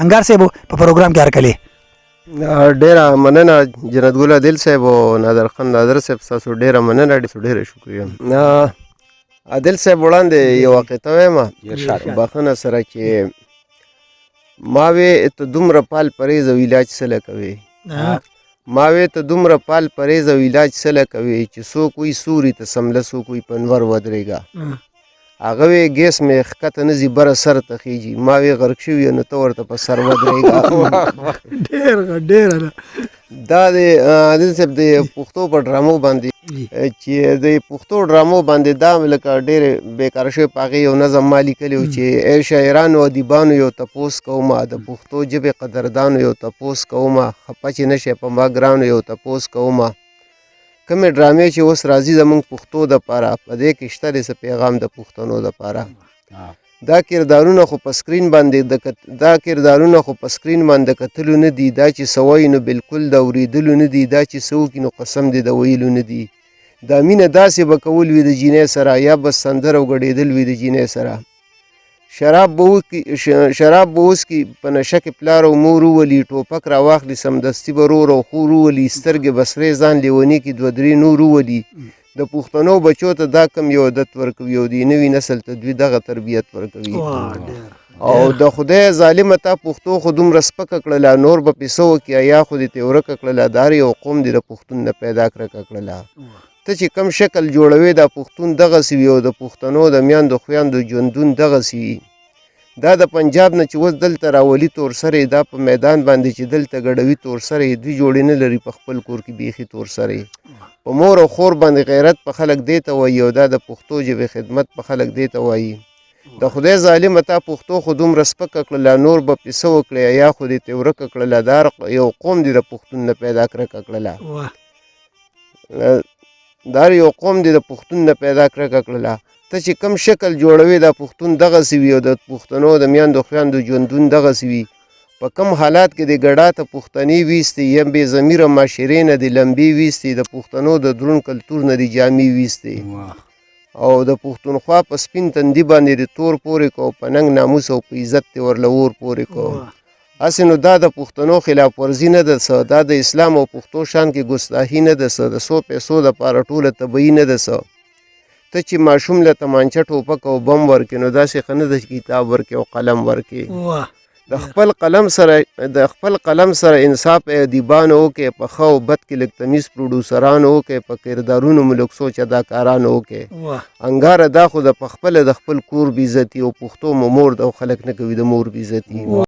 انګار صاحب په پروګرام کې هرکلی. ډیره مننه جنت ګل عادل صاحب او نادر خان نادر صاحب، تاسو ډیره مننه، ډیره شکریه. عادل صاحب، وړاندې یو قطعه وایم بخنه سره چې ما وی ته دومره پال پرېز او علاج څه کوي، ما وی ته دومره پال پرېز او علاج څه کوي چې څوک وي سوري ته سمله، څوک وي په نور ودرېږه. هغه وی ګیس مې ښکته نه ځي، بره سر ته خېږي. ما وی غرق شوي نو ته ورته په سر ودرېږه. ډېر ډېر. دا د عادل صاحب د پښتو په ډرامو باندې چې د پښتو ډرامو باندې دا لکه ډېر بیکاره شوی، په هغې یو نظم ما لیکلی و چې ای شاعرانو ادیبانو یو تپوس کومه، د پښتو ژبې قدردانو یو تپوس کومه، خفه چې نه شی په ما ګرانو یو تپوس کومه، کومې ډرامې چې اوس راځي زمونږ پښتو دپاره، په دې کې شته دی څه پیغام د پښتنو دپاره؟ دا کردارونه خو په سکرین باندې د دا کردارونه خو په سکرین باندې کتلو نه دي، دا چې څه وایي نو بالکل د اورېدلو نه دي، دا چې څه وکړي نو قسم دې د ویلو نه دي. دا مینه داسې به کول وي د جینۍ سره، یا به سندره او ګډېدل وي د جینۍ سره. شراب به وکي، شراب به وڅکي، په نشه کې پلار او مور وولي، ټوپک راواخلي سمدستي به رور او خور وولي، سترګې به سرې ځان لیوني کي دوه درې نور وولي. د پښتنو بچو ته دا کم یو عادت ورکوي او د نوي نسل ته دوی دغه تربیت ورکوي. او د خدای ظالمه تا پښتو خو دومره سپکه کړله، نور به پې څه وکړي؟ یا خو دې ترې ورکه کړله، د هر یو قوم دې د پښتون نه پیدا کرکه کړله. ته چې کم شکل جوړوې دا پښتون دغسې وي او د پښتنو د میندو خویندو ژوندون دغسې وي. دا د پنجاب نه چې اوس دلته راولي تور سرې، دا په میدان باندې چې دلته ګډوي تور سرې، دوی جوړې نه لري په خپل کور کې بیخي تور سرې. په مور او خور باندې غیرت په خلک دې ته وایي او دا د پښتو ژبې خدمت په خلک دې ته وایي. د خدای ظالمه تا پښتو خو دومره سپکه کړله، نور به پې څه وکړې؟ یا خو دې ترې ورکه کړله، د هر یو قوم دې د پښتون نه پیدا کرکه کړله، د هر یو قوم دې د پښتون نه پیدا کرکه کړله. ته چې کم شکل جوړوې دا پښتون دغسې وي او د پښتنو د میندو خویندو ژوندون دغسې وي. په کم حالات کې د ګډا ته پښتنې ویستې، یا بې ضمیره معاشرې نه دې لمبې ویستې، د پښتنو د درون کلتور نه دې جامې ویستې او د پښتونخوا په سپین تندي باندې د تور پورې کو، په ننګ ناموس او په عزت دې ورله اور پورې کو. هسې نو دا د پښتنو خلاف ورزي نه ده څه، دا د اسلام او پښتو شان کې ګستاخي نه ده څه، د څو پیسو دپاره ټوله تبعي نه ده څه. ته چې ماشوم له تمانچه ټوپک او بم ورکې نو داسې ښه نه ده چې کتاب ورکې او قلم ورکې. د خپل قلم سره انصاف ادیبانو وکړي، په ښه او بد کې لږ تمیز پروډوسرانو وکړي، په کردارونو مو لږ سوچ اداکارانو وکړي. انګاره دا خو د په خپله د خپل کور بېعزتي او پښتو مو مور ده او خلک نه کوي د مور بېعزتي.